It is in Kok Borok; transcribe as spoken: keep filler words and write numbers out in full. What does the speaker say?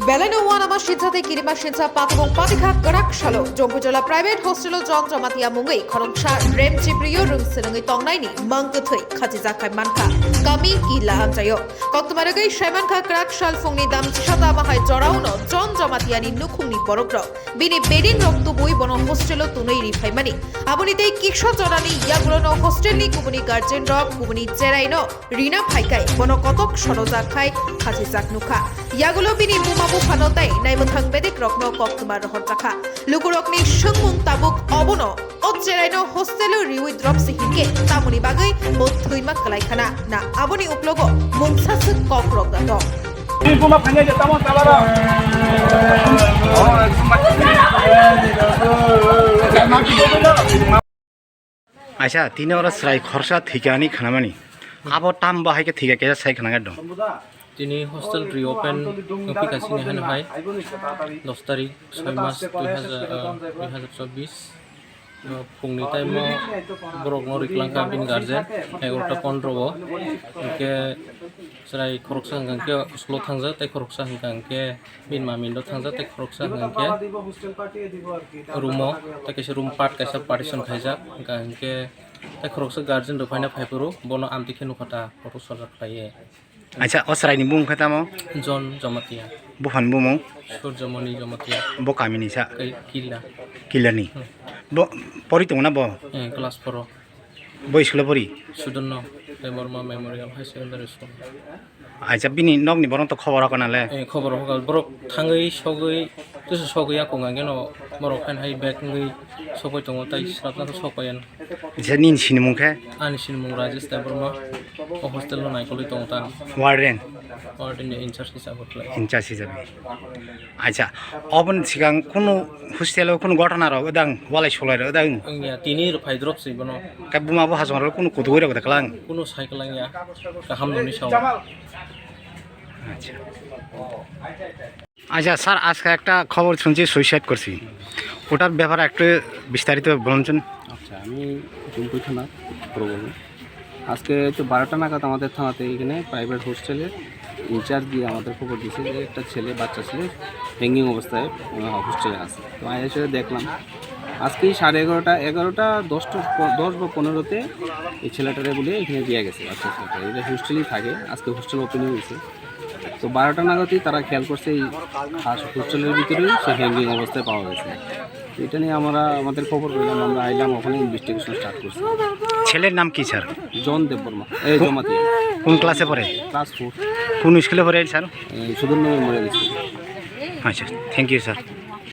Belai no uanama sinsa tei kirima sinsa patwbong patikha kwrak salo Jompuijola private hostel o John Jamatia mungwi khoroksa Rem Chipriyo rwng swrwngwi tongnaini mang kwthwi khachijak khai mankha kami Killa amchaio. Koktwma rwgwi saimankha kwrak sal phungni dam chisa tama hai jorao no John Jamatia ni nukhungni borok rok bini beding rok tubui bono hostel o tunwi ri phaimani. Aboni tei kisa jorani yagulo no hostel ni kubuni guardian rok kubuni cherai no rina phaikai bono kotok sorojak khai khachijak nukha. Yagulo bini buma buphano tei naimwthang bedekrokno koktwma rohorjakha. Lukurokni swngmung tabuk obono o cheraino hostelo riwi drop se hinkhe tamoni bagwi bo thwima kwlaikhana na aboni uklogo mungsa swk kokrok da tong. Aisa, tini oro chwrai khoroksa thwikha ani khnamani. Abo tam bo hai khe thwikha khe sai khna dong. Tini hostel reopen wngphi ka sini hano hai dos tarik soi mas dui hazar, ah, dui hazar chobbish. Ah, phungni time o borok no riklang kha bini guardian egarota pondro o. Hinkhe chwrai khoroksa hwnkha khe school o thangjak tei khoroksa hwnkha khe bini mami no thangjak tei khoroksa hwnkha khe room o tei kaisa room part kaisa partition khaijak hwnkha hinkhe tei khoroksa guardian rok phaina phaiphuru bono amtwi khe nukha ta photo sorjak khlaiwi. Acha, o chwraini bumung khe tamo? John Jamatia. Buphani bumung? Surjamoni Jamatia. Bo kamini sa? Killa. Killani? Hmm. Bo pori tongo na bo? Eh, class four o. Bo school o pori? Sudurno Debbarma Memorial High Secondary School. Acha, bini nokni borok to khobor hoka nale? Eh, khobor hoka. Borok thangwi sogwi, tusu sogwi ya konga geno borok phan hai bag wngwi sogwi tongo tai srapna to sokpayan. Je nini sinimung khe? Ani sinimung Rajesh Debbarma. O hostel no naikolwi tongo ta. Warden? Warden ni in charge hisabe khlai. In charge hisabe. Acha, oboni sigang kunu hostel o kunu gotona rok odang walai solai rok odang? Wngya, tini rok phai drop si bono. Ka buma bo hajong rok kunu kutugwi rok da klang? Kunu sai klang ya. Kaham noni sao. Acha. আচ্ছা স্যার, আজকে একটা খবর শুনছি সুইসাইড করছি, ওটার ব্যাপারে একটু বিস্তারিত বলুন। আচ্ছা, আমি জুমপুই থানা প্রবল। আজকে তো বারোটা নাগাদ আমাদের থানাতে এখানে প্রাইভেট হোস্টেলের ইনচার্জ দিয়ে আমাদের খবর দিয়েছে যে একটা ছেলে, বাচ্চা ছেলে হ্যাঙ্গিং অবস্থায়, আহ, হোস্টেলে আছে। তো আমি এসে দেখলাম আজকে সাড়ে এগারোটা, এগারোটা দশটা প-, দশ বা পনেরোতে এই ছেলেটারে বলে এখানে দিয়ে গেছে, বাচ্চা ছেলেটা। এটা হোস্টেলেই থাকে, আজকে হোস্টেল ওপেনিং হয়েছে। তো বারোটা নাগাদই তারা খেয়াল করছে এই হাস-, হোস্টেলের ভিতরে সে হ্যাঙ্গিং অবস্থায় পাওয়া গেছে। তো এটা নিয়ে আমরা, আমাদের খবর পেলাম, আমরা আইলাম, ওখানে ইনভেস্টিগেশন স্টার্ট করছি। ছেলের নাম কি স্যার? জন দেববর্মা, এই জমাতিয়া। কোন ক্লাসে পড়ে? Class four. কোন স্কুলে পড়ে স্যার? এই সুধন্য মেমোরিয়াল স্কুল। আচ্ছা, থ্যাংক ইউ স্যার।